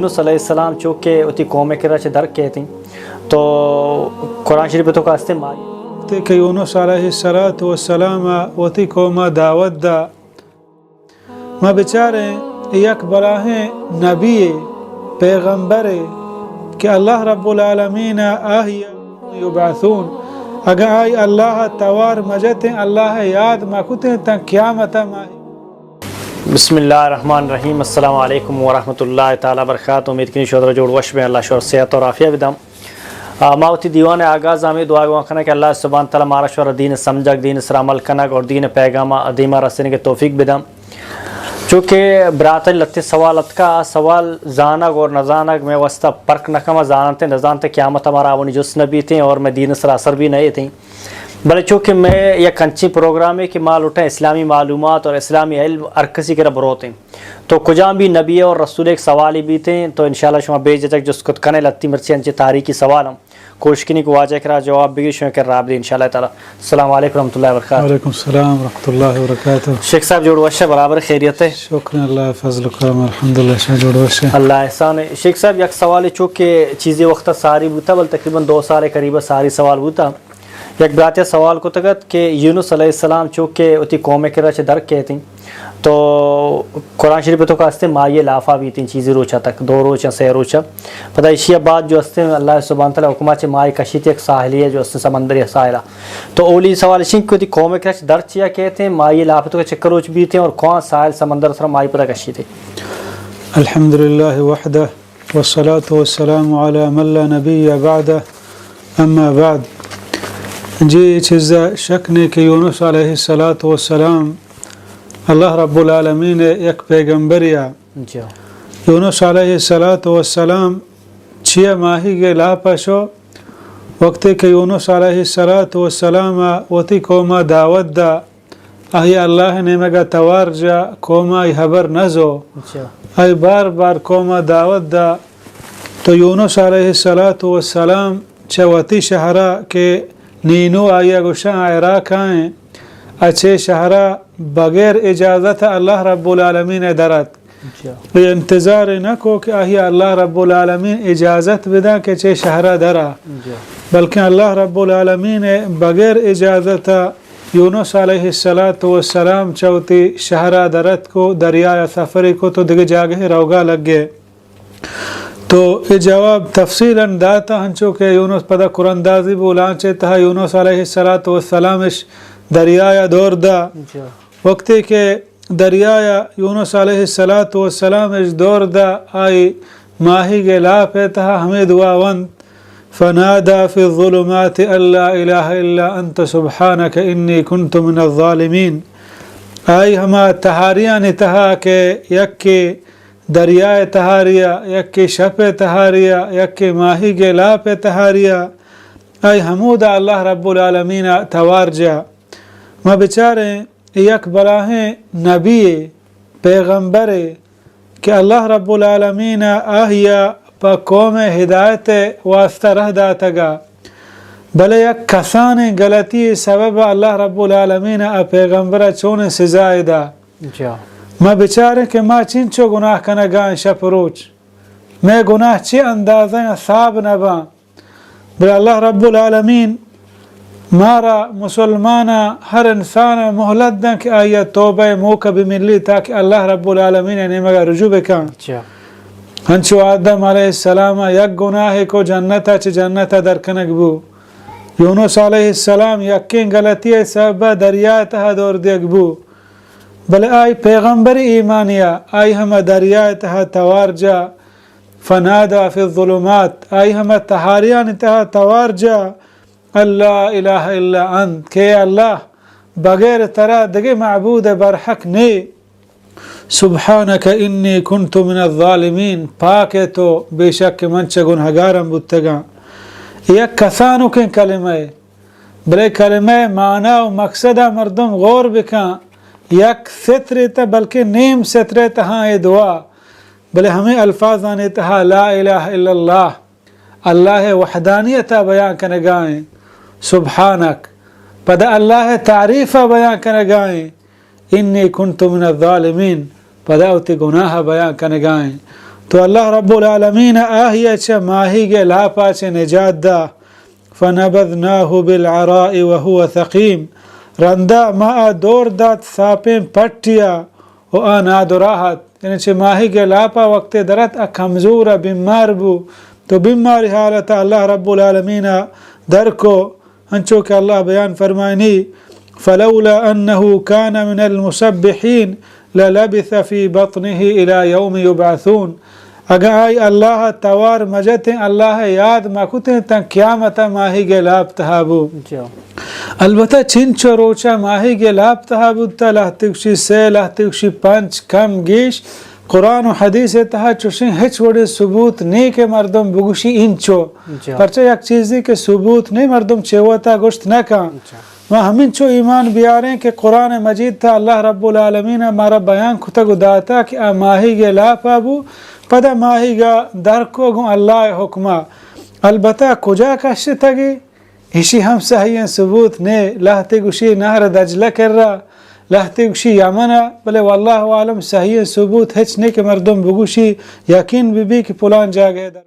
یونس علیہ السلام چو کہ وتی قوم ءِ کرا چہ در کیت انت، تو قرآن شریف ءِ توکا است انت، ما وقتے کہ یونس علیہ الصلوۃ والسلام ءَ وتی قوم ءَ دعوت دا، ما بچاریں یک بلاہیں نبی ءَ، پیغمبر ءَ کہ اللہ رب العالمین ءَ آہی ءَ یبعثون، اگاں آئی اللہ ءَ توار مجتیں، اللہ ءَ یاد مکتیں، تاں قیامت ءَ ما بسم اللہ الرحمن الرحیم۔ السلام علیکم ورحمۃ اللہ تعالی وبرکاتہ۔ امید کنی شما جوڑ وش بیں، اللہ شما صحت اور عافیہ بدم۔ آ، ما وتی دیوان آغاز ہمیں دعا گوان کنگ کہ اللہ سبحانہ تعالی مارا شما دین سمجھگ، دین سر عمل کنگ اور دین پیغام دیما رسینگ توفیق بدم۔ چونکہ براتن لتے سوال اتکا، آ سوال زانگ اور نزانگ میں واسطہ فرق نہ کما، زانتے نزانتے قیامت ہمارا آونی جس نہ بیتے اور میں دین سر اثر بھی نہیں تھے۔ بلے چونکہ میں یک انچیں پروگرامے کہ ما لوٹیں اسلامی معلومات اور اسلامی علم ہر کسی کرا بروتیں، تو کجام بھی نبی اور رسول ایک سوالے بیتیں، تو انشاءاللہ شما بے جھجک جست کت کنے، لتی مرچی انچیں تاریخی سوال ہم کوشش کنی کہ واجہ کرا جواب بگی، شما کرا راب دی انشاءاللہ تعالی۔ السلام علیکم ورحمۃ اللہ وبرکاتہ۔ وعلیکم السلام ورحمۃ اللہ وبرکاتہ۔ شیخ صاحب جوڑ وش، برابر خیریت ہے؟ شکر اللہ، فضل و کرم، الحمدللہ، شما جوڑ وش۔ اللہ احسان ہے۔ شیخ صاحب یک سوال، چونکہ چیزی وقت ساری بوتا، بل تقریباً دو سال قریب ساری سوال بوتا۔ یک براتیا سوال کتگ ات کہ یونس علیہ السلام چو کہ وتی قوم ءِ کرا چہ در کیت انت، تو قرآن شریف ءِ توکا است انت، ماہی ءِ لافا بیت انت، چیزی روچا تک، دو روچا، سے روچا۔ پدا ایشی ءَ بعد جو است انت، اللہ سبحانہ تعالی حکما چہ ماہی کشیت یک ساحلے ءَ جو است انت سمندری ساحلا۔ تو اولی سوال اش انت کہ وتی قوم ءِ کرا چہ در چیا کیت انت، ماہی ءِ لاپ ءِ توکا چکر روچ بیت انت اور کواں ساحل سمندر سرا ماہی پدا کشیت انت؟ الحمدللہ وحدہ۔ والصلاة والسلام على من لا نبي بعده، أما بعد۔ جی، اے چیزا شک نے کہ یونس علیہ الصلاة والسلام اللہ رب العالمین ءِ یک پیغمبریا۔ جی۔ یونس علیہ الصلاة والسلام چیا ماہیگ ءِ لاپا شو، وقتے کہ یونس علیہ الصلاة والسلام وتی قوما دعوت دا، آئی اللہ ءِ نیمگا توار جا، قوم آئی حبر نزو۔ اچھا۔ آئی بار بار قوما دعوت دا، تو یونس علیہ الصلاة والسلام چہ وتی شہرا کہ نینو آئیا گوشاں عراقا ایں، اچے شہرا بغیر اجازت اللہ رب العالمین ءِ درات۔ اچھا۔ اے انتظار نہ کو کہ آہی اللہ رب العالمین اجازت بداں کہ چہ شہرا درا۔ جی۔ بلکہ اللہ رب العالمین ءِ بغیر اجازت یونس علیہ الصلاة والسلام چہ وتی شہرا درت کو، دریایا سفرے کو تو دگہ جاگہے روگا لگے۔ تو اے جواب تفصیلاً داتا، ہنچو کہ یونس پدا قرآن دازی بو، لانچے تہا یونس علیہ الصلاة والسلام اش دریایا دور دا۔ جی۔ وقتے کہ دریایا یونس علیہ الصلاة والسلام اش دور دا، آئی ماہیگ ءِ لاپ ءِ تہا ہمے دعا ونت، فنادى في الظلمات أن لا إله إلا أنت سبحانك إني كنت من الظالمين۔ آئی ہما تہاریانی تہا کہ یکے دریائے تہاریا، یکے شپ ءِ تہاریا، یکے ماہیگ ءِ لاپ ءِ تہاریا، آئی ہمودا اللہ رب العالمین ءَ توار جا۔ ما بچاریں، یک بلاہیں نبی ءَ، پیغمبر ءَ کہ اللہ رب العالمین ءَ آہیا پہ قوم ءِ ہدایت ءِ واسطہ رہ داتگا، بلے یک کسانیں غلطی ءِ سبب ءَ اللہ رب العالمین ءَ آ پیغمبر ءَ چونیں سزا ءَ دا۔ جا۔ ما بچاریں کہ ما چنچو گناہ کنگا ایں شپ روچ، مئے گناہ چے اندازہ ءَ صاف نہ باں۔ بلے اللہ رب العالمین مارا مسلماناں، ہر انساناں مہلت دنت کہ آئی ءَ توبہ ءِ موقع بہ ملی تاکہ اللہ رب العالمین ءِ نیمگ ءَ رجوع بہ کن۔ اچھا۔ ہنچو آدم علیہ السلام ءَ یک گناہے کو، جنت ءَ چہ جنت ءَ در کنگ بو۔ یونس علیہ السلام یکیں غلطی ءِ سبب ءَ دریا ءِ تہا دور دیگ بو۔ بلے آئی پیغمبری ایمانیا، آئی ہما دریا ءِ تہا توار جا، فنادى في الظلمات، آئی ہما تہاریانی تہا توار جا، أن لا إله إلا أنت، کہ اے اللہ، بغیر ترا دگہ معبود برحق نے۔ سبحانك إني كنت من الظالمين، پاک ئے تو، بے شک کہ من چہ گنہگاراں بوتگاں۔ یک کسانکیں کلمہ ئے، بلے کلمہ ءِ معنی و مقصد ءَ مردم غور بکن، یک سطرے تہ بلکہ نیم سطرے تہا اے دعا، بلے ہمے الفاظانی تہا لا الہ الا اللہ، اللہ ءِ وحدانیت ءَ بیان کنگا ایں، سبحانک، پدا اللہ ءِ تعریف ءَ بیان کنگا ایں، إني كنت من الظالمين، پدا وتی گناہ ءَ بیان کنگا ایں۔ تو اللہ رب العالمین آہی ءَ چہ ماہیگ ءِ لاپ ءَ چہ نجات دا۔ فنبذناه بالعراء وهو سقيم۔ رندا ما آ دور دات ساپیں پٹیا و آ نادراہ ات۔ یعنی چہ ماہیگ ءِ لاپ ءَ وقتے درت آ کمزور ءُ بیمار بو۔ تو بیماری حالت ءَ اللہ رب العالمین ءَ در کو۔ انچو کہ اللہ بیان فرمائنی، فلولا انه كان من المسبحين للبث في بطنه الى يوم يبعثون۔ اگاں آئی اللہ ءَ توار مجتیں، اللہ ءَ یاد مکتیں، تاں قیامت ءَ ماہیگ ءِ لاپ تہا بو۔ جی۔ البتہ چنچو روچا ماہیگ ءِ لاپ تہا بوتا، لہتے گوشی سے، لہتے گوشی پنچ، کم گیش، قرآن و حدیث ءِ تہا چوشیں ہچ وڑیں ثبوت نیں کہ مردم بگوشی انچو۔ جی۔ پرچہ یک چیزے کہ ثبوت نیں، مردم چہ وتا گوشت نہ کن۔ جی۔ ما ہمینچو ایمان بیاریں کہ قرآن مجید تہا اللہ رب العالمین ءَ مارا بیان کتگ و داتا کہ آ ماہیگ ءِ لاپ ءَ بو، پدا ماہیگ ءَ در کو گوں اللہ ءِ حکم ءَ۔ البتہ کجا کشتگی؟ ایشی ہم صحیح ثبوت نیں۔ لہتے گوشی نہر دجلہ کرا، لہتے گوشی یمن ءَ، بلے واللہ اعلم صحیح ثبوت ہچ نیں کہ مردم بگوشی یقین بہ بی کہ پلان جاگہ ءَ۔